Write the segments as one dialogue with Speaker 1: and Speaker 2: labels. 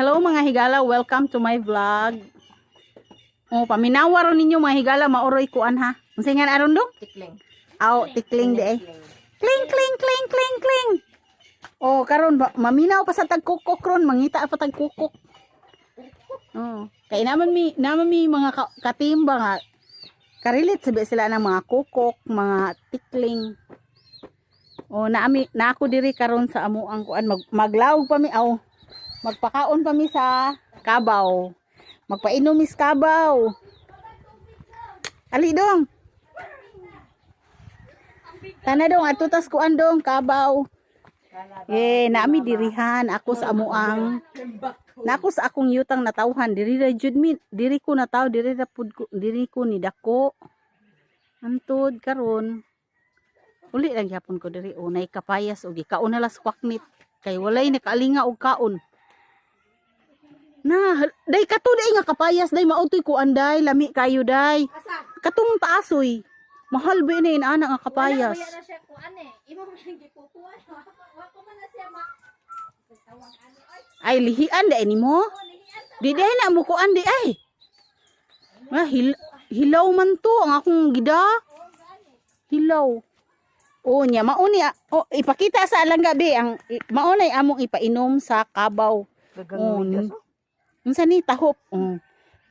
Speaker 1: Hello, mga higala, welcome to my vlog. Oh, paminawa ron ninyo, mga higala, maoroy kuan ha. Unsa nga aron dong?
Speaker 2: Tikling.
Speaker 1: Aw, tikling di eh. Kling kling kling kling kling. Oh, karon ba, maminaw pa sa tagkukok ron, mangita pa tagkukok. Oh, kay naman mi mga katimba nga karelate sabi sila ng mga kukok, mga tikling. Oh, naami na ako diri karon sa amuang kuan, maglawog pa mi aw. Magpakaon pa mi sa kabaw. Magpainom mi sa kabaw. Ali dong. Tana dong, ato tas kuan dong, kabaw. Eh, naami dirihan ako sa amuang. Nako sa akong yutang natawhan diri ra jud mi, diri ko nataw, diri ra pud ko, diri ko ni dako. Antod karon. Uli lang gyapon ko diri, unay kapayas og gikaon na las kwaknit kay walay nakaalinga og kaon. Na, day kato day nga kapayas day mautoy ko anday lami kayo day.
Speaker 2: Asa?
Speaker 1: Katong taasoy. Mahal ba ini ana nga kapayas?
Speaker 2: Wala na siya kuan eh. Imo man ang gipupuan. Wa ko man na siya ma tawang ani. Ay,
Speaker 1: Ay lihian day nimo.
Speaker 2: oh, lihian ta.
Speaker 1: Di day na mo kuan di ay. Ah, hilaw man to ang akong gida. Hilaw. Oh, nya mao ni oh, ipakita sa alangga be ang mao nay among ipainom sa kabaw. Oh, unsa ni tahop? Oh,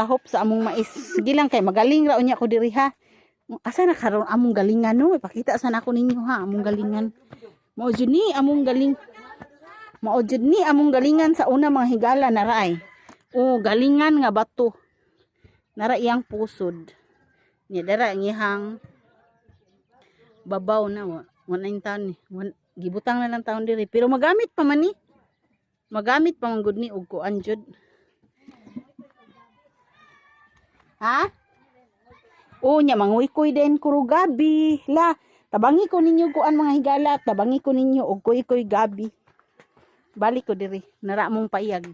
Speaker 1: tahop sa among mais. Sige lang kay magaling ra unya ko diri ha. Asa na karon among galingan no? Ipakita sana ko ninyo ha among galingan. Mao jud ni among galing. Mao jud ni among galingan sa una, mga higala, naraay. Oh, galingan nga bato. Nara iyang pusod. Nya dara ang iyang babaw na wa. Wala yung taon ni. Gibutang na lang taon diri pero magamit pa man ni. Magamit pa man gud ni og kuan jud. Ha? O nya manguy-kuy din kuro gabi. La, tabangi ko ninyo kuan, mga higala, tabangi ko ninyo og kuy-kuy gabi. Balik ko diri, nara mong payag.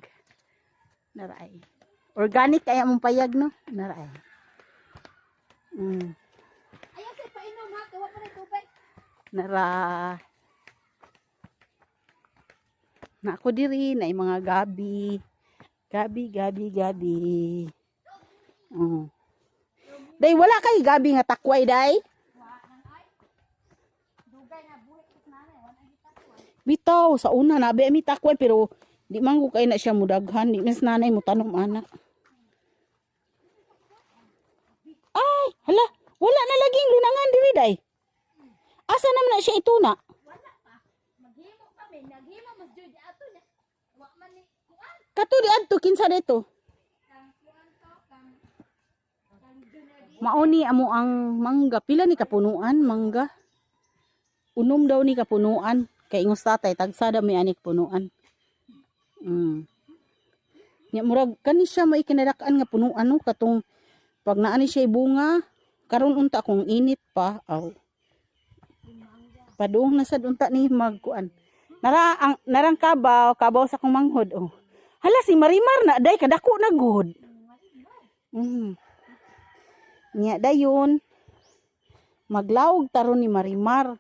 Speaker 1: Nara ay. Organic kaya mong payag no? Nara ay.
Speaker 2: Ayaw sa painom ha, kay wa pa na tubig.
Speaker 1: Nara. Na ako diri na mga gabi. Gabi, gabi, gabi. Oh. Day wala kay gabi nga takway day.
Speaker 2: Dugay na buhi ko na wala ni takway.
Speaker 1: Bitaw sa una na be mi takway pero di man ko kay na siya mudaghan, di mas nanay mo tanom ana. Ay, hala, wala na laging lunangan diri day. Asa naman na siya ituna?
Speaker 2: Wala pa. Maghimo kami, naghimo mas jud ato niya. Wa man ni kuan.
Speaker 1: Kato di adto kinsa dito?
Speaker 2: Kang kuan to kang kang Junadi.
Speaker 1: Mauni amo ang mangga. Pila ni kapunuan mangga? Unom daw ni kapunuan. Kay ingos tatay tagsa daw may anik punuan. Nya murag kani siya may kinadak-an nga punuan no katong pag naa ni siya bunga karon unta kung init pa aw. Padung na sad unta ni magkuan. Nara ang narang kabaw, kabaw sa akong manghod oh. Hala si Marimar na day kadako na gud. Nya dayon maglawog taron ni Marimar.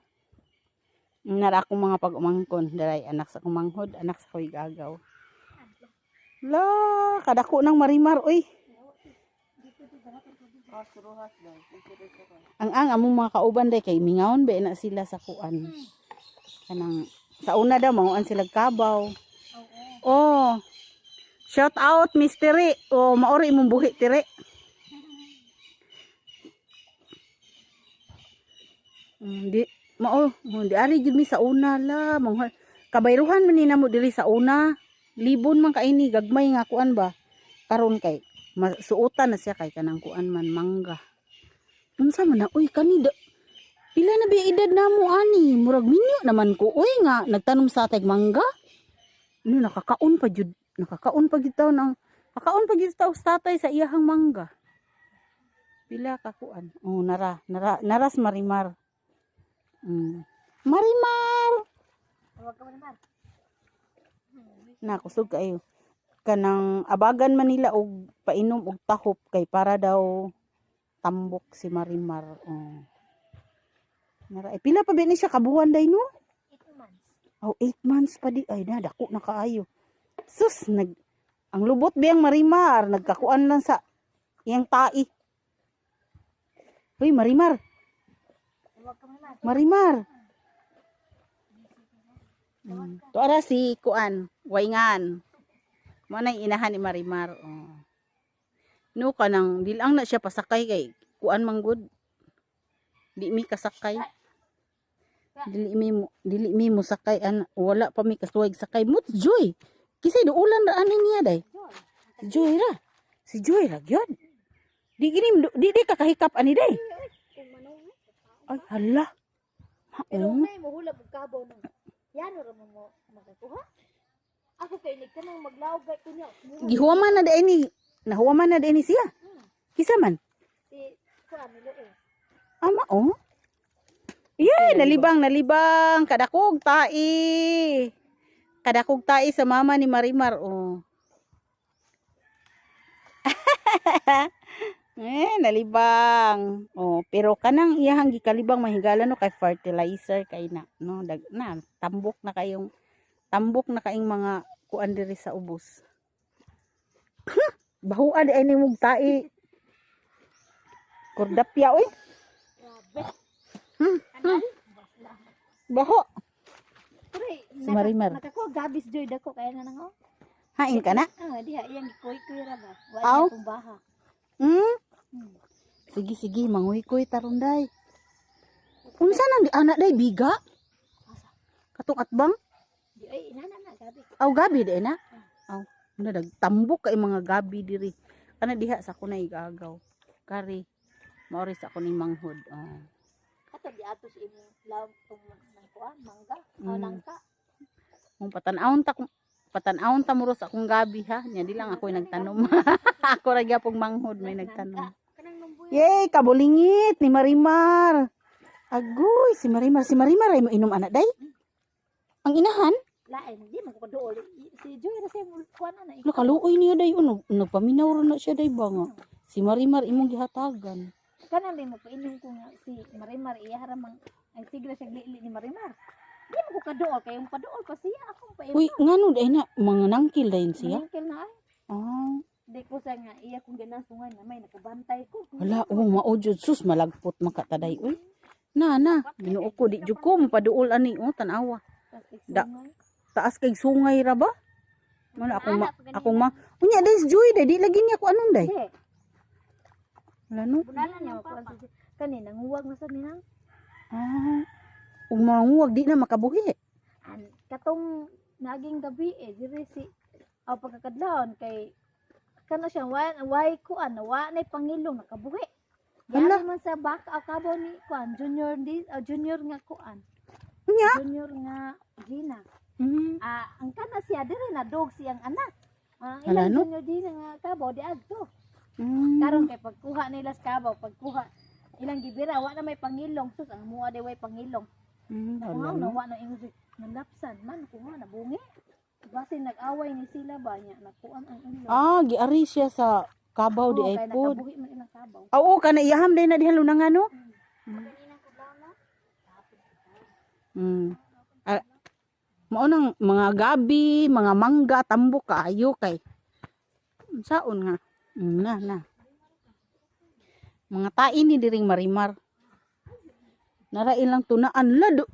Speaker 1: Nara akong mga pag-umangkon, daray anak sa akong manghod, anak sa koy gagaw. La, kadako ng Marimar oy. Ang among mga kauban day kay mingawon ba na sila sa kuan. Kanang sa una daw manguan sila kabaw. Oh. Shout out Mystery. Oh, maori imong buhi tiri. Di mao, oh, di ari jud mi sa una la, mga kabayruhan man ni namo diri sa una. Libon man kaini gagmay nga kuan ba. Karon kay masuotan na siya kay kanang kuan man mangga. Unsa man na oy kani da, pila na ba edad namo ani? Murag minyo naman ko oy nga nagtanom sa atay mangga. Ano nakakaon pa jud, nakakaon pa gid taon ang kakaon pa gid taw sa tatay sa iyahang mangga. Pila ka kuan? Oh, nara, nara, naras Marimar. Marimar.
Speaker 2: Tawag ka man.
Speaker 1: Na kusog kayo. Kanang abagan man nila og painom og tahop kay para daw tambok si Marimar. Oh. Nara, eh, pila pa ba ni siya kabuhan day no?
Speaker 2: 8 months.
Speaker 1: Oh, 8 months pa di. Ay na, dako na kaayo. Sus, nag Ang lubot biyang Marimar, nagkakuan lang sa iyang tai. Uy, Marimar.
Speaker 2: Huwag ka man.
Speaker 1: Marimar. Tuara si Kuan, Waingan. Mo na inahan ni Marimar. Oh. No ka nang dilang na siya pasakay kay kuan man gud. Di mi kasakay. Dili mi mo sakay an wala pa mi kasuway sakay mut joy. Kisay duulan ra ani niya day. Si Joy ra. Si Joy ra gyud. Di gini di di kakahikap ani day.
Speaker 2: Kung manong.
Speaker 1: Ay hala.
Speaker 2: Pero
Speaker 1: Maong.
Speaker 2: may muhulab og kabaw nang. Yan ra mo mo makakuha. Ako kay ni kanang maglawag kay kunya.
Speaker 1: Gihuwaman na day ni nahuwaman na day ni siya. Kisa man.
Speaker 2: Si kuan nilo eh.
Speaker 1: Ama oh. Yeah, nalibang nalibang kadakog tai. Kadakog tai sa mama ni Marimar oh. Eh, nalibang. Oh, pero kanang iyahang gikalibang mahigala no kay fertilizer kay na no dag, na tambok na kayong tambok na kaing mga kuan diri sa ubos. Bahuan di ay nimog tai. Kordapya oy.
Speaker 2: Grabe.
Speaker 1: Baho.
Speaker 2: Pre,
Speaker 1: Si Marimar.
Speaker 2: Nakakuha gabis joy dako kaya na nang oh.
Speaker 1: Hain ka na?
Speaker 2: Ah, diha iyang gikuy-kuy ra ba. Wa
Speaker 1: Aw.
Speaker 2: niya kung baha.
Speaker 1: Hmm? Sige, sige, manguy-kuy tarong day. Unsa nang di anak day biga?
Speaker 2: Asa?
Speaker 1: Katong atbang?
Speaker 2: Di ay inana na gabi.
Speaker 1: Aw gabi day na. Aw, na nagtambok kay mga gabi diri. Kana diha sa ako na igagaw. Kari maori sa ako ni manghod. Oh.
Speaker 2: Kato di ato sa imong law kung nang kuan mangga o nangka.
Speaker 1: Kung patan-awon ta patan-awon ta muro sa akong gabi ha. Nya di lang ako'y nagtanom. Ako ra gyapong manghod may nagtanom.
Speaker 2: Kanang numbuy.
Speaker 1: Yay, kabulingit ni Marimar. Agoy, si Marimar, si Marimar ay mainom anak day. Ang inahan,
Speaker 2: Lain di man ko kaduol. Si Joy ra siya kuan na
Speaker 1: lo kaluoy niya day uno, nagpaminaw ra na siya day ba nga. Si Marimar imong gihatagan.
Speaker 2: Kanang di mo painom ko nga si Marimar iya ra mang ang sigla siya lili ni Marimar. Di man ko kaduol kay yung paduol pa siya akong painom.
Speaker 1: Uy, ngano day na mga nangkil dayon siya.
Speaker 2: Maningkil na ay.
Speaker 1: Ah,
Speaker 2: Di ko sa nga iya kong ginasungan na may nakabantay ko.
Speaker 1: wala oh mao jud sus malagpot makataday uy. Na na, Ginoo ko di jud ko mapaduol ani oh tan-awa. Da. Taas kay sungay ra ba? Wala akong ma, akong ma. Unya day si Joy day di lagi niya ko anon day.
Speaker 2: Di.
Speaker 1: Wala no.
Speaker 2: Bunalan niya ko si kani nanguwag na sa ninang.
Speaker 1: Ah. Ug manguwag di na makabuhi.
Speaker 2: An katong naging gabi eh diri si aw pagkakadlawon kay kana siya wa way kuan wa nay pangilong nakabuhi.
Speaker 1: Hala.
Speaker 2: Diyan man sa baka aw kabaw ni kuan junior di aw, junior nga kuan.
Speaker 1: Unya?
Speaker 2: Junior nga Gina. Ah, ang kana siya diri na dog siyang anak. Ang
Speaker 1: Hala,
Speaker 2: ilang
Speaker 1: no?
Speaker 2: junior Gina nga kabaw di adto. Karon kay pagkuha nila sa kabaw, pagkuha ilang gibira wa na may pangilong sus ang mua di way pangilong.
Speaker 1: Hala,
Speaker 2: Wow,
Speaker 1: no?
Speaker 2: nawa na ingon si nalapsan man kuha na bungi. Basin nag-away ni sila ba niya nakuan ang ilong.
Speaker 1: Ah, giari siya sa kabaw di
Speaker 2: Oo,
Speaker 1: ay
Speaker 2: kay
Speaker 1: pod.
Speaker 2: nakabuhi man ilang kabaw.
Speaker 1: Oo, kana iyaham day na diha lunangan no. Ah, mao nang mga gabi, mga mangga, tambok kaayo kay. Saon nga? Na na. Mga tain ni diring Marimar. Narain lang tunaan la do.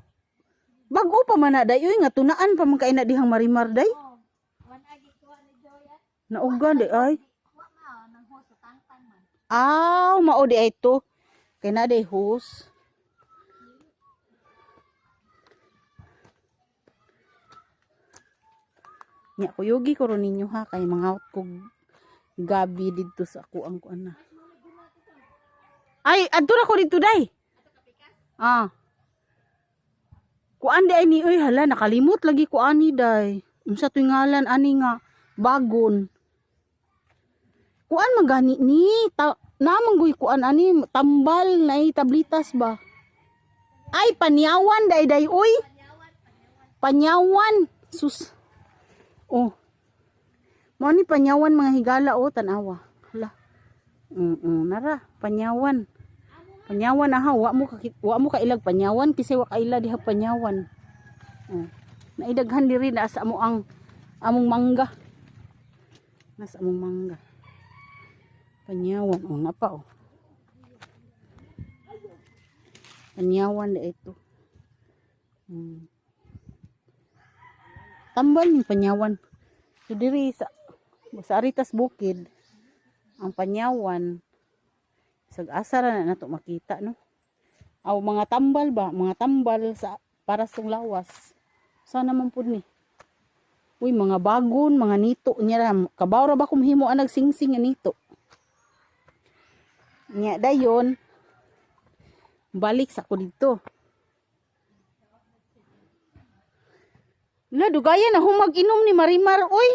Speaker 1: Bag-o pa man na day uy nga tunaan pa man kay na dihang Marimar day.
Speaker 2: Oh, wan agi kuha ni Joya.
Speaker 1: Nauga di ay.
Speaker 2: Wa ma nang host sa tangtang man.
Speaker 1: Aw, mao di ay to. Kay na day hose. Nya kuyugi ko ron ninyo ha kay mangawat kog gabi didto sa ako ang kuan na. Ay, adto ra ko didto day. Ah. Kuan di ay ni oy hala nakalimot lagi ko ani day. Unsa toy ngalan ani nga bagon. Kuan man gani ni ta, namang kuan ani tambal na tablitas ba. Ay panyawan day day oy. Panyawan. Sus. Oh. Mao ni panyawan mga higala oh tan-awa. Hala. Nara panyawan. Panyawan aha wa mo kailag panyawan kasi wa kaila diha panyawan. Oh. Naidaghan diri na sa amo ang among mangga. Nasa among mangga. Panyawan. Oh, napa oh. Panyawan na ito. Tambal yung panyawan. So diri sa Aritas Bukid, ang panyawan, sag asa ra na nato makita, no? Aw, mga tambal ba, mga tambal sa para sa lawas. Sana man pud ni. Uy, mga bagon, mga nito niya ra. Kabaw ra ba kung himo ang nagsingsing nga nito? Nya dayon balik sa ko dito. La, dugaya na humag inom ni Marimar, oy.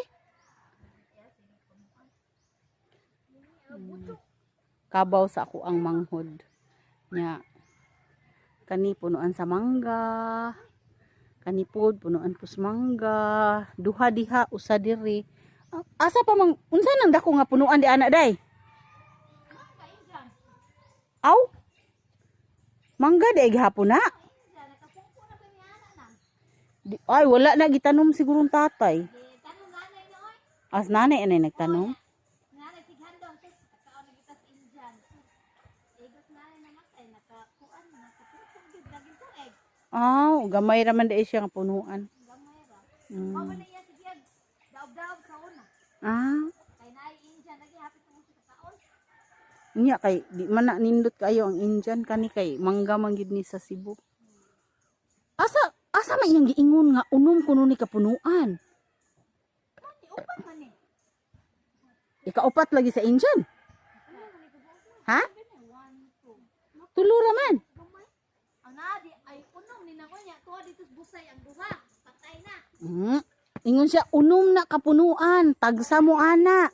Speaker 1: Kabaw sa ako ang manghod. Nya kani punuan sa mangga. Kani pod punuan pus mangga. Duha diha, usa diri. Ah, asa pa mang unsa nang dako nga punuan di ana day? Aw. Mangga di ay gihapon na. Di, ay wala na gitanom sigurong tatay.
Speaker 2: Tanong nanay na oy.
Speaker 1: As nanay anay nagtanom.
Speaker 2: Nanay sighandong sis kaon na kita sa Indian. Igos nanay namatay nakakuan nakapungpong gid laging tuig.
Speaker 1: Aw, gamay ra man di siya nga punuan.
Speaker 2: Gamay ra. Mao man na iya sige daob-daob sa una.
Speaker 1: Ah,
Speaker 2: Kay naay Indian lagi hapit mo sa kaon.
Speaker 1: niya kay di man na nindot kayo ang Indian kani kay mangga man gid ni sa Cebu. Asa asa man iyang giingon nga unom kuno ni kapunuan?
Speaker 2: Ni upat man ni.
Speaker 1: Ikaupat lagi sa Indian. Ha? Tulo ra man.
Speaker 2: Gamay. Ang naa di ay unom ni nako niya tuwa dito sa busay ang duha. Patay na.
Speaker 1: Ingon siya unom na kapunuan, tagsa mo ana.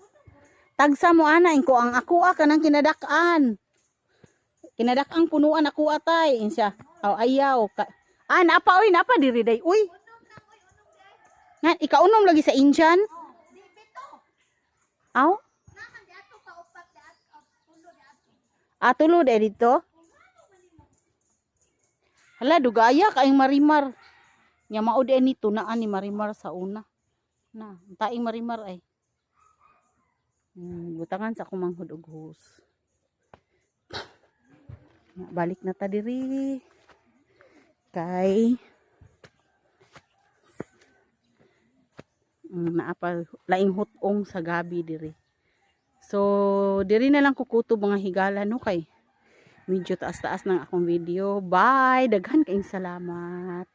Speaker 1: Tagsa mo ana inko ang ako ah, kanang kinadak-an. Kinadak-ang punuan ako atay in siya. Aw ayaw ka. Ah, napa oy, napa diri day. Uy. Nga ikaunom lagi sa Indian.
Speaker 2: Oh, di pito.
Speaker 1: Aw,
Speaker 2: Naman di ato kaupat di ato tulo di ato.
Speaker 1: ah, tulo day dito. Hala, dugaya kaayong Marimar. Nya mao di ni tunaan ni Marimar sa una. Na, ang taing Marimar ay. Butangan sa akong manghod og hose. Nya, balik na ta diri. Kay naa pa laing hutong sa gabi diri. So, diri na lang kukutob, mga higala, no, kay medyo taas-taas ng akong video. Bye! Daghan kayong salamat.